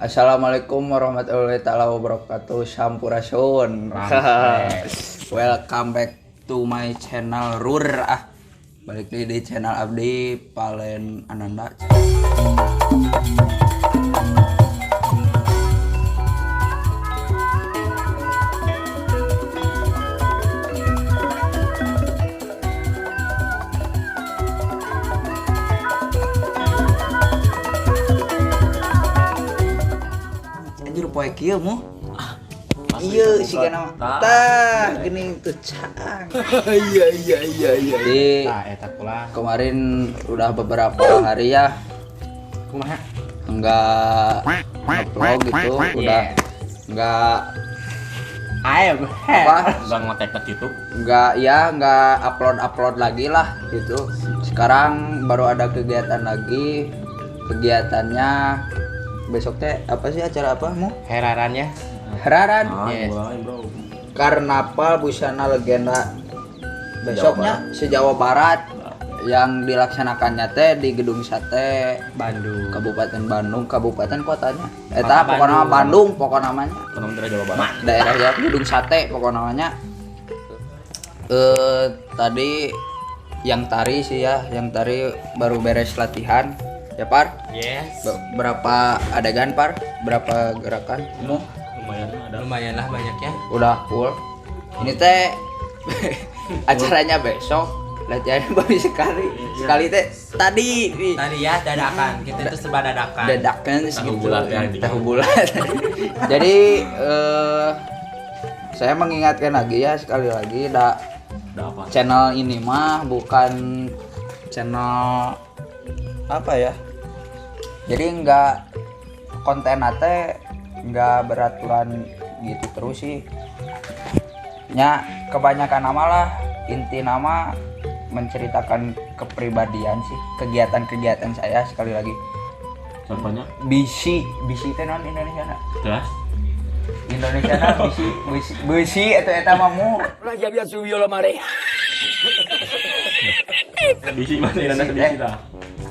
Assalamualaikum warahmatullahi taala wabarakatuh. Sampurasun. Welcome back to my channel Rur ah. Balik lagi di channel Abdi Palen Ananda. Anjir poe kieu mu. Iya sih kana mah. Tah, gini tuh cang. Iya. Jadi Tah eta pula. Kemarin udah beberapa hari ya Kumaha? Enggak ngevlog gitu, udah enggak Ayo, apa, Enggak ngetek gitu. enggak ya, enggak upload upload lagi lah gitu. Sekarang baru ada kegiatan lagi. Kegiatannya besok teh apa sih, acara apa mu? Herarannya. Heraran. Ah, Yes. mulai, bro. Karnaval Busana Legenda besoknya se-Jawa Barat yang dilaksanakannya teh di Gedung Sate Bandung. Kabupaten Bandung, kabupaten kotanya eta Kota pokoknya Bandung. Bandung pokoknya namanya Pokoknya daerah Jawa Barat. Daerah Jawa Gedung Sate pokoknya namanya. Tadi yang tari sih ya, yang tari baru beres latihan ya, Par. Yes. Berapa adegan, Par? Berapa gerakan mu? Lumayan ada. Lumayan lah banyaknya. Udah full ini teh. Acaranya besok, latihannya baru sekali sekali teh tadi nih. Tadi ya dadakan. Kita itu serba dadakan. Dadakan Tahu segitu. bulat ya, intinya. Tahu bulat. Jadi saya mengingatkan lagi ya, sekali lagi da, Ada apa? Channel ini mah bukan channel apa ya, jadi nggak konten teh nggak beraturan gitu terus sih nya. Kebanyakan nama lah, inti nama menceritakan kepribadian sih, kegiatan-kegiatan saya. Sekali lagi Contohnya? Bisi bisi teh non Indonesia na? Jelas. Indonesia na bisi bisi bisi atau eta mah mu. Bisi bahasa Indonesia bisi lah.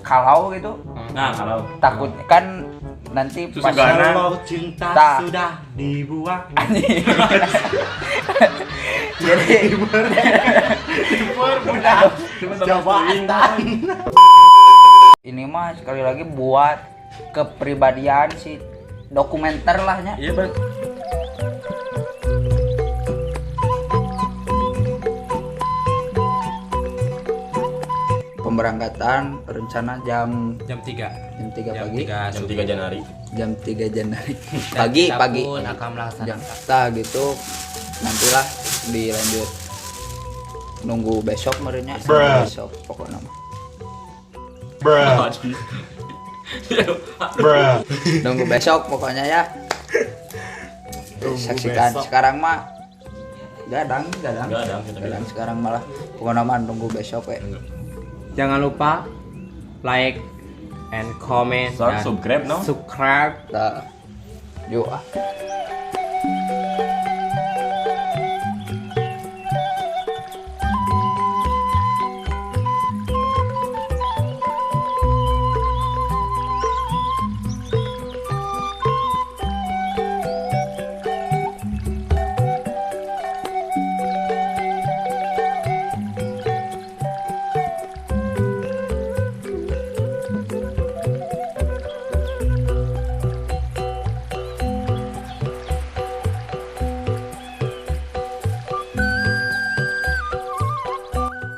Kalau gitu. Nah, kalau takut kan nanti Susu pas gana. Kalau cinta Tah. sudah dibuang. Anjing. Jadi Jabatan. Ini mah sekali lagi buat kepribadian sih, dokumenter lah nya. Iya, Bang. Pemberangkatan rencana jam Jam 3. Jam 3 Jam pagi. 3 Jam 3 Januari. Jam 3 Januari. Dan Pagi kita pagi. pun akan melaksanakan. Jam tah gitu. Nantilah dilanjut. Nunggu besok merenya, besok pokoknya mah. Nunggu besok pokoknya ya. Saksikan besok. Sekarang mah gadang gadang. Gadang, kita Gadang sekarang malah pokoknya mah nunggu besok we. Jangan lupa like and comment Sub- dan subscribe, no? Subscribe. Tah. Yuk ah.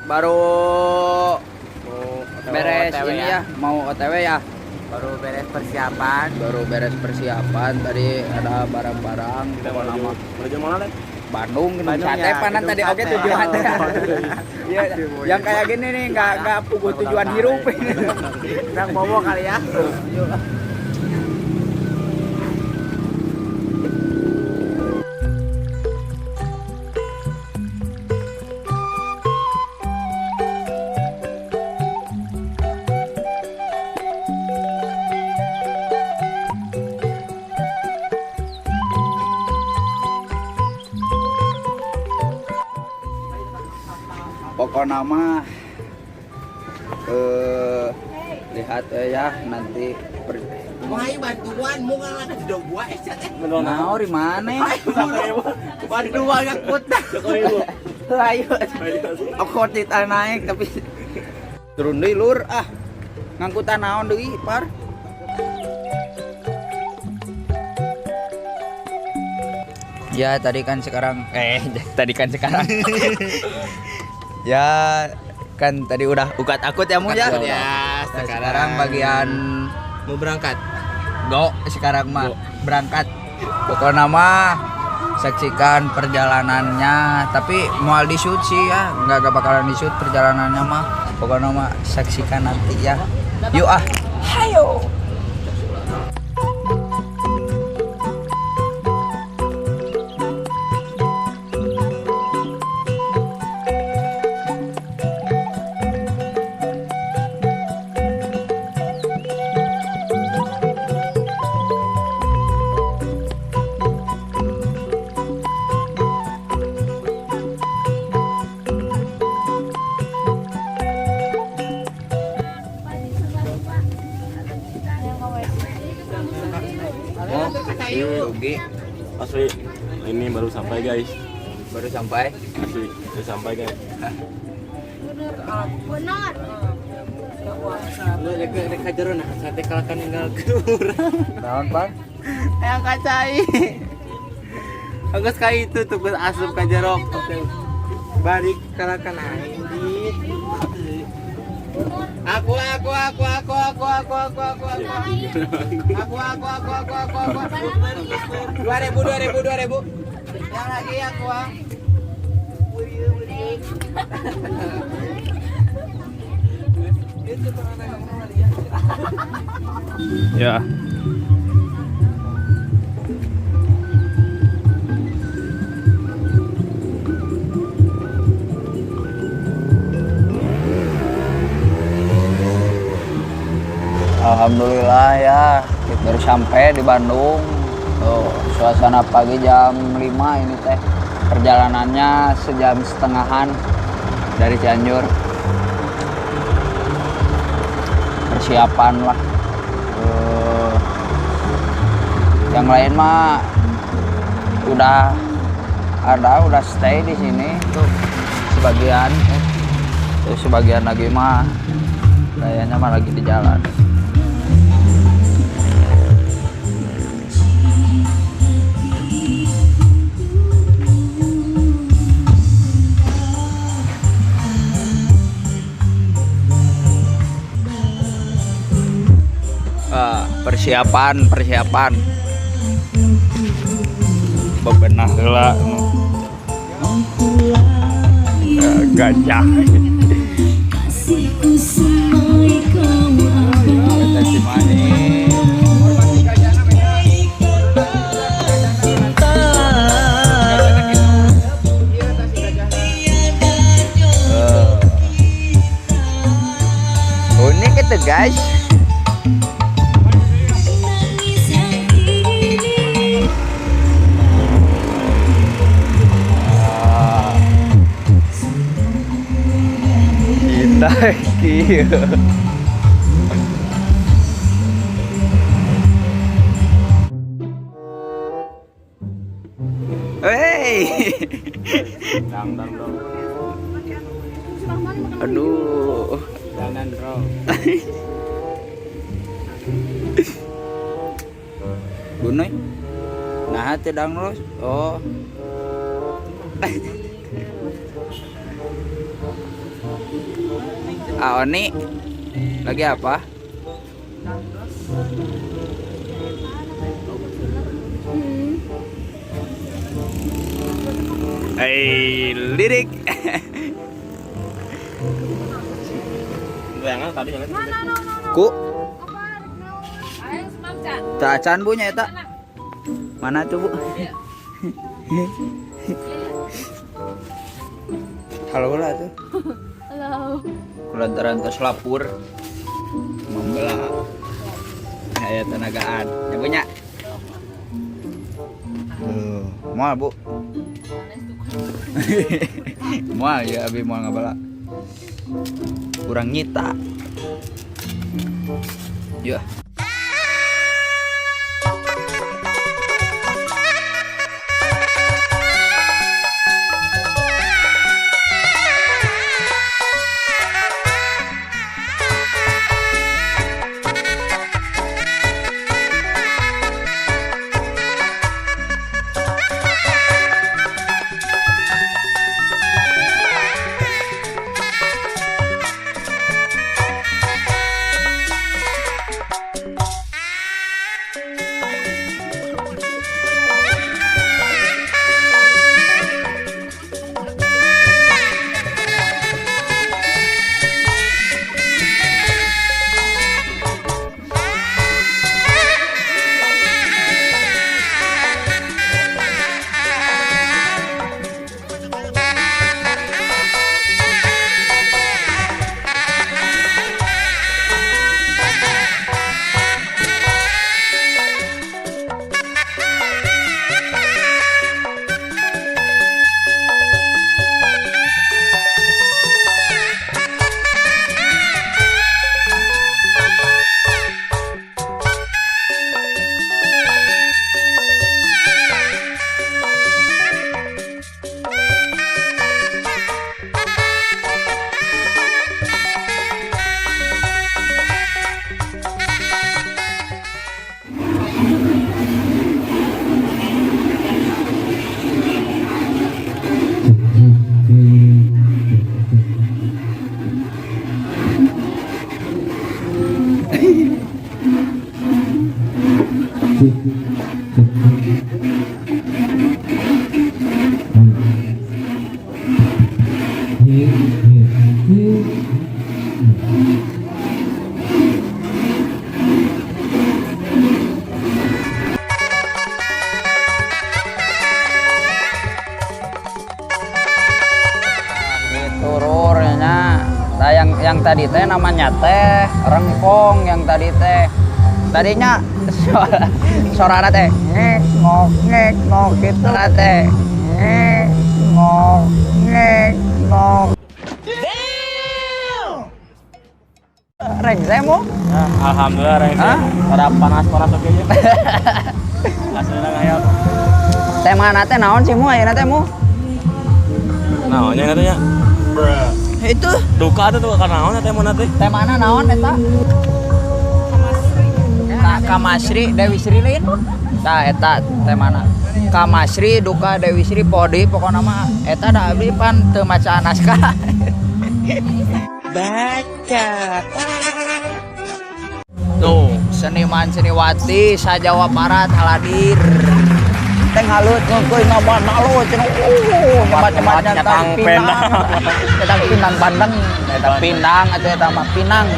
Baru beres OTW ini ya, mau OTW ya. Baru beres persiapan. Baru beres persiapan tadi ada barang-barang pokoknya mah. Menuju mana, Len? Bandung, Gedung Bandung Sate ya, panan Gedung tadi oke Sate. tujuan teh. Iya, yang kayak gini nih nggak pugu tujuan hirup. Kurang bobo kali ya. Yuk ah. Pokoknya mah lihat ya nanti Wah, bantuan mau ngalah ke jedog gua eh. Nah, di mana? Bantuan ngangkut. Ayo. Aku tidak naik tapi turun deui lur ah. Ngangkutan naon deui, Par? Ya, tadi kan sekarang tadi kan sekarang. Ya, kan tadi udah ukat akut ya, Mu ya. Ya, Nah, sekarang bagian mau berangkat. Go sekarang mah berangkat. Pokoknya mah saksikan perjalanannya, tapi mau di shoot sih ya, nggak bakalan di shoot perjalanannya mah. Pokoknya mah saksikan nanti ya. Yuk ah, hayo. Oh, Rugi Asli, ini baru sampai guys. baru sampai. Asli, baru sampai guys. Benar. Lu rek rek ka jero nah sate kalakan ninggal urang. Naon, Pak? Yang kacai. Agus ka itu tuh geus asup ka jero. Balik kalakan aing dit. Aku aku aku aku aku aku aku aku aku aku aku aku aku aku aku 2000 2000 2000 yang lagi aku ah. Ya. Alhamdulillah ya, kita baru sampai di Bandung. Tuh, suasana pagi jam 5 ini teh. Perjalanannya sejam setengahan dari Cianjur. Persiapan lah. Yang lain mah udah ada, udah stay di sini tuh sebagian. Terus sebagian lagi mah kayaknya mah lagi di jalan. Persiapan bebenah heula gajah. Eta Cimahi. Unik itu guys. Kita kieu. Hey. Dang dang dong. Aduh. Danan bro. Bunuh. Nah, teu dang los. Oh. Ah, Oni lagi apa? Hey, lirik. Bayangan tadi jangan. Ku. Tacan bu nya eta. Mana tuh bu? Halo lah tuh. Halo. Kulantaran tos lapur membela aya tenagaan. Ya punya. Tuh, moal bu. Moal ya abi moal ngabala. Kurang nyita. Ya. Gitu rurnya. Nah, yang tadi teh namanya teh rengkong yang tadi teh. Tadinya suara teh ngek ngok ngek ngok gitu lah teh. Ngek ngok ngek ngok. Rengse mu? Alhamdulillah rengse. Ada panas-panas oke nya. Hasilnya ngayal. Teh mana teh naon sih mu ayeuna teh mu? Naonnya katanya? Itu duka tuh karena naon teh mana teh? Teh mana naon eta? Kamasri Dewi Sri lain. Tah eta teh mana? Kamasri duka Dewi Sri podi pokona mah eta da abdi pan teu maca naskah. Baca. Tuh, seniman seniwati sa-Jawa Barat haladir. Teh halut ngeukeun ngaban halut cenah. Nyebat-nyebat nyatang pinang. Nyatang pinang bandeng, eta pinang atuh eta mah pinang.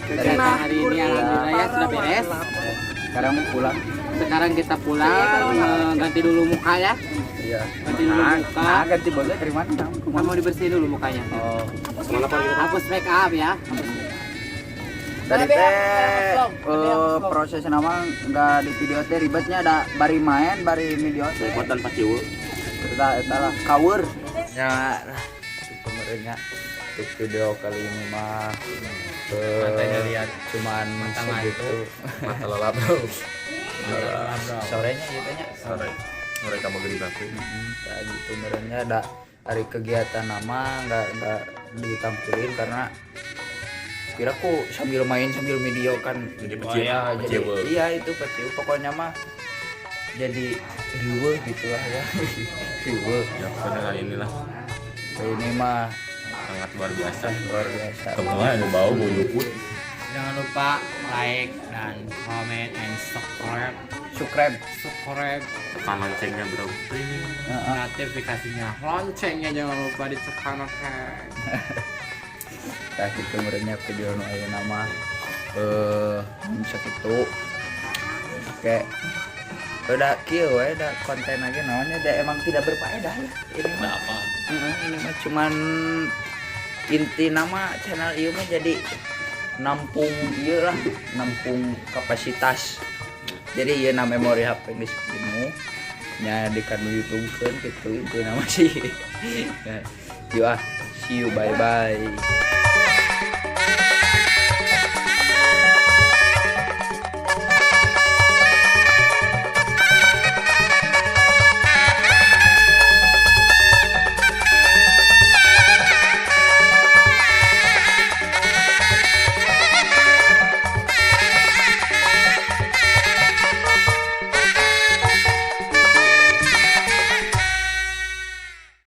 Kegiatan hari ini alhamdulillah ya sudah beres. Sekarang pulang. Sekarang kita pulang, ganti dulu muka ya. Iya. Ganti dulu muka. Nah, ganti boleh dari mana? Kamu dibersihin dulu mukanya. Oh. Hapus make up ya. Tadi teh proses nama nggak di video teh ribetnya ada bari main, bari video teh. Buatan paciwu. Eta eta lah kawur. Ya, pemerintahnya untuk video kali ini mah matanya lihat cuman mata segitu. Mata lelap bro. Sorenya gitu nya. Sore. Sore kamu gede aku. Nah, gitu merenya ada hari kegiatan nama nggak ditampilin karena kira ku sambil main sambil video kan jadi peciu. Ya, jadi, iya itu peciu pokoknya mah jadi riweuh gitulah ya. Riweuh. Ya pokoknya kali inilah. Ini mah sangat luar biasa. Luar biasa. Teman-teman ada bau bau luput. Jangan lupa like dan comment and subscribe. Subscribe. Subscribe. Tekan loncengnya bro. Notifikasinya, loncengnya jangan lupa ditekan, oke. Nah gitu merenya video nu ayeuna mah sakitu. Oke. Udah kieu we da konten lagi naonnya da emang tidak berfaedah ya. Ini mah apa? Ini mah cuman inti nama channel ieu mah jadi nampung ieu lah, nampung kapasitas. Jadi ieu na memori HP geus penuh nya di kan YouTube keun kitu inti nama sih. Nah, yuk ah, see you, bye bye.